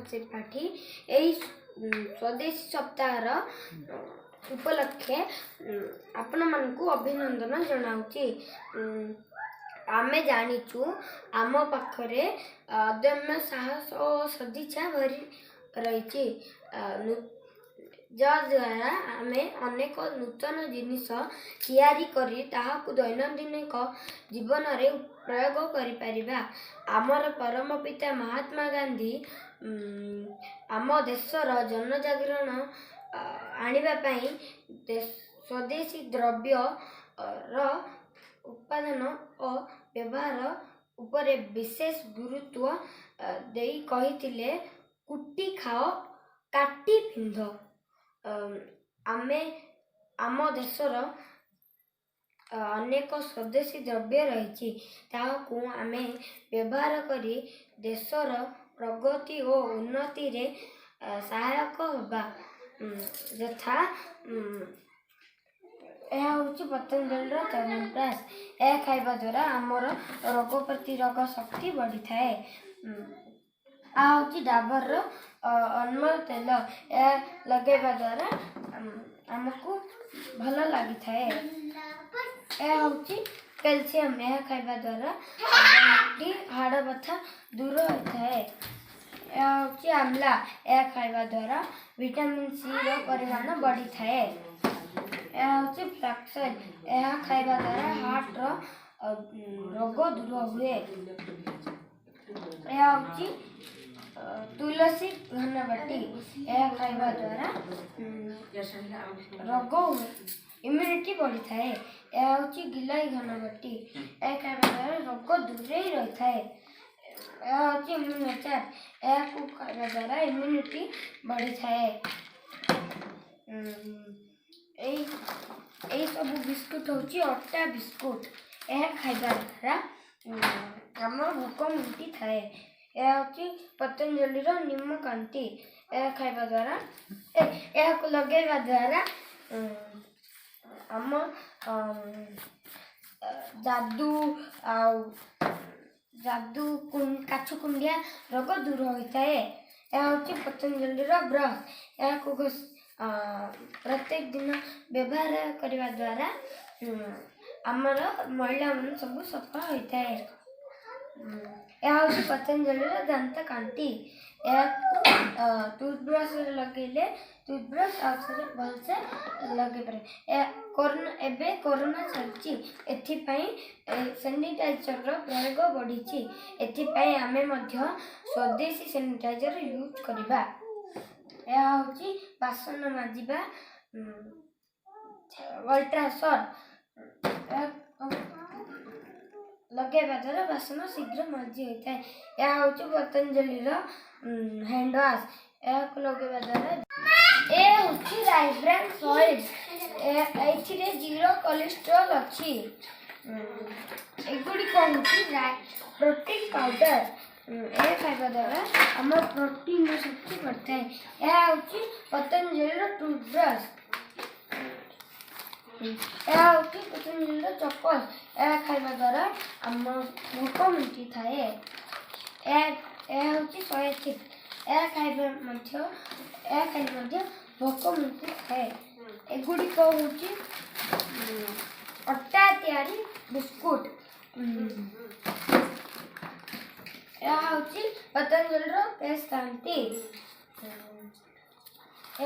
ତ୍ରିପାଠୀ। ଏହି ସ୍ୱଦେଶୀ ସପ୍ତାହର ଉପଲକ୍ଷେ ଆପଣମାନଙ୍କୁ ଅଭିନନ୍ଦନ ଜଣାଉଛି। ଆମେ ଜାଣିଛୁ, ଆମ ପାଖରେ ଅଦମ୍ୟ ସାହସ ଓ ସଦିଚ୍ଛା ଭରି ରହିଛି, ଯଦ୍ୱାରା ଆମେ ଅନେକ ନୂତନ ଜିନିଷ ତିଆରି କରି ତାହାକୁ ଦୈନନ୍ଦିନିକ ଜୀବନରେ ପ୍ରୟୋଗ କରିପାରିବା। ଆମର ପରମ ପିତା ମହାତ୍ମା ଗାନ୍ଧୀ ଆମ ଦେଶର ଜନଜାଗରଣ ଆଣିବା ପାଇଁ ସ୍ୱଦେଶୀ ଦ୍ରବ୍ୟର ଉତ୍ପାଦନ ଓ ବ୍ୟବହାର ଉପରେ ବିଶେଷ ଗୁରୁତ୍ୱ ଦେଇ କହିଥିଲେ, "କୁଟି ଖାଅ, କାଟି ପିନ୍ଧ"। ଆମେ ଆମ ଦେଶର ଅନେକ ସ୍ୱଦେଶୀ ଦ୍ରବ୍ୟ ରହିଛି, ତାହାକୁ ଆମେ ବ୍ୟବହାର କରି ଦେଶର ପ୍ରଗତି ଓ ଉନ୍ନତିରେ ସହାୟକ ହେବା। ଯଥା ଏହା ହେଉଛି ପତଞ୍ଜଳିର ଚ୍ୟବନପ୍ରାଶ। ଏହା ଖାଇବା ଦ୍ୱାରା ଆମର ରୋଗ ପ୍ରତିରୋଧ ଶକ୍ତି ବଢ଼ିଥାଏ। ଏହା ହେଉଛି ଡାବରର ଅନମୋଲ ତେଲ। ଏହା ଲଗାଇବା ଦ୍ୱାରା ଆମକୁ ଭଲ ଲାଗିଥାଏ। ଏହା ହେଉଛି କ୍ୟାଲସିୟମ୍। ଏହା ଖାଇବା ଦ୍ୱାରା ଗଣ୍ଠି ହାଡ଼ ବଥା ଦୂର ହୋଇଥାଏ। ଏହା ହେଉଛି ଆମ୍ଲା। ଏହା ଖାଇବା ଦ୍ୱାରା ଭିଟାମିନ୍ ସିର ପରିମାଣ ବଢ଼ିଥାଏ। ଏହା ହେଉଛି ଫ୍ଲାକ୍ସଏଲ୍। ଏହା ଖାଇବା ଦ୍ୱାରା ହାର୍ଟର ରୋଗ ଦୂର ହୁଏ। ଏହା ହେଉଛି ତୁଳସୀ ଘନବଟି। ଏହା ଖାଇବା ଦ୍ୱାରା ରୋଗ ଇମ୍ୟୁନିଟି ବଢ଼ିଥାଏ। ଏହା ହେଉଛି ଗିଲୋଇ ଘନବଟି। ଏହା ଖାଇବା ଦ୍ୱାରା ରୋଗ ଦୂରେଇ ରହିଥାଏ। ଏହା ହେଉଛି ଇମ୍ୟୁନୋଚାର୍। ଏହାକୁ ଖାଇବା ଦ୍ୱାରା ଇମ୍ୟୁନିଟି ବଢ଼ିଥାଏ। ଏଇ ସବୁ ବିସ୍କୁଟ ହେଉଛି ଅଟା ବିସ୍କୁଟ। ଏହା ଖାଇବା ଦ୍ୱାରା ଆମ ଭୋକ ମେଣ୍ଟିଥାଏ। ଏହା ହେଉଛି ପତଞ୍ଜଳିର ନିମକାନ୍ତି। ଏହା ଖାଇବା ଦ୍ୱାରା, ଏହାକୁ ଲଗାଇବା ଦ୍ୱାରା ଆମ ଯାଦୁ ଆଉ ଯାଦୁ କାଛୁ କୁଣ୍ଡିଆ ରୋଗ ଦୂର ହୋଇଥାଏ। ଏହା ହେଉଛି ପତଞ୍ଜଳିର ବ୍ରସ୍। ଏହାକୁ ପ୍ରତ୍ୟେକ ଦିନ ବ୍ୟବହାର କରିବା ଦ୍ୱାରା ଆମର ମଇଳା ମାନେ ସବୁ ସଫା ହୋଇଥାଏ। ଏହା ହେଉଛି ପତଞ୍ଜଳିର ଦାନ୍ତକାନ୍ତି। ଏହାକୁ ଟୁଥବ୍ରସ୍ରେ ଲଗେଇଲେ ଟୁଥବ୍ରସ୍ ଆଉ ଥରେ ଭଲସେ ଲଗେଇ ପାରିବେ। ଏହା କରୋନା, ଏବେ କରୋନା ଚାଲିଛି, ଏଥିପାଇଁ ସାନିଟାଇଜରର ପ୍ରୟୋଗ ବଢ଼ିଛି। ଏଥିପାଇଁ ଆମେ ମଧ୍ୟ ସ୍ୱଦେଶୀ ସାନିଟାଇଜର ୟୁଜ୍ କରିବା। ଏହା ହେଉଛି ବାସନ ମାଜିବା ଅଲ୍ଟ୍ରାସର୍ଫ। ଏହା ଲଗାଇବା ଦ୍ୱାରା ବାସନ ଶୀଘ୍ର ମାଜି ହୋଇଥାଏ। ଏହା ହେଉଛି ପତଞ୍ଜଳିର ହ୍ୟାଣ୍ଡ ୱାଶ୍। ଏହାକୁ ଲଗାଇବା ଦ୍ୱାରା। ଏ ହେଉଛି ରାଇସ୍ ବ୍ରାନ୍ ଅଏଲ୍। ଏଥିରେ ଜିରୋ କୋଲେଷ୍ଟ୍ରଲ୍ ଅଛି। ଏଗୁଡ଼ିକ ହେଉଛି ପ୍ରୋଟିନ୍ ପାଉଡ଼ର। ଏହା ଖାଇବା ଦ୍ୱାରା ଆମ ପ୍ରୋଟିନ୍ର ଶକ୍ତି ବଢ଼ିଥାଏ। ଏହା ହେଉଛି ପତଞ୍ଜଳିର ଟୁଥବ୍ରଶ୍। ଏହା ହେଉଛି ପତଞ୍ଜଳିର ଚକୋସ୍। ଏହା ଖାଇବା ଦ୍ୱାରା ଆମ ଭୋକ ମେଣ୍ଟିଥାଏ। ଏହା ଏହା ହେଉଛି ସୋୟା ଚିପ୍ସ। ଏହା ଖାଇଲେ ମଧ୍ୟ ଭୋକ ମେଣ୍ଟିଥାଏ। ଏଗୁଡ଼ିକ ହେଉଛି ଅଟା ତିଆରି ବିସ୍କୁଟ। ଏହା ହେଉଛି ପତଞ୍ଜଳିର କେଶ କାନ୍ତି।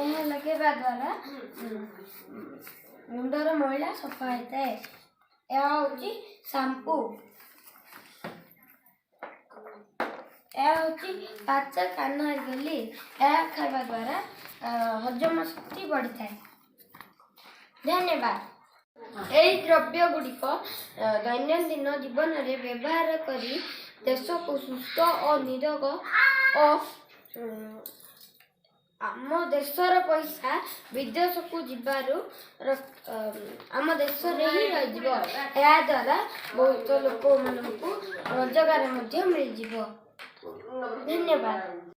ଏହା ଲଗାଇବା ଦ୍ୱାରା ମୁଣ୍ଡର ମଇଳା ସଫା ହୋଇଥାଏ। ଏହା ହେଉଛି ସାମ୍ପୁ। ଏହା ହେଉଛି ପାଚା କାନରଗଲି। ଏହା ଖାଇବା ଦ୍ୱାରା ହଜମ ଶକ୍ତି ବଢ଼ିଥାଏ। ଧନ୍ୟବାଦ। ଏହି ଦ୍ରବ୍ୟ ଗୁଡ଼ିକ ଦୈନନ୍ଦିନ ଜୀବନରେ ବ୍ୟବହାର କରି ଦେଶକୁ ସୁସ୍ଥ ଓ ନିରୋଗ ଓ ଆମ ଦେଶର ପଇସା ବିଦେଶକୁ ଯିବାରୁ ଆମ ଦେଶରେ ହିଁ ରହିଯିବ। ଏହାଦ୍ୱାରା ବହୁତ ଲୋକମାନଙ୍କୁ ରୋଜଗାର ମଧ୍ୟ ମିଳିଯିବ। ଧନ୍ୟବାଦ।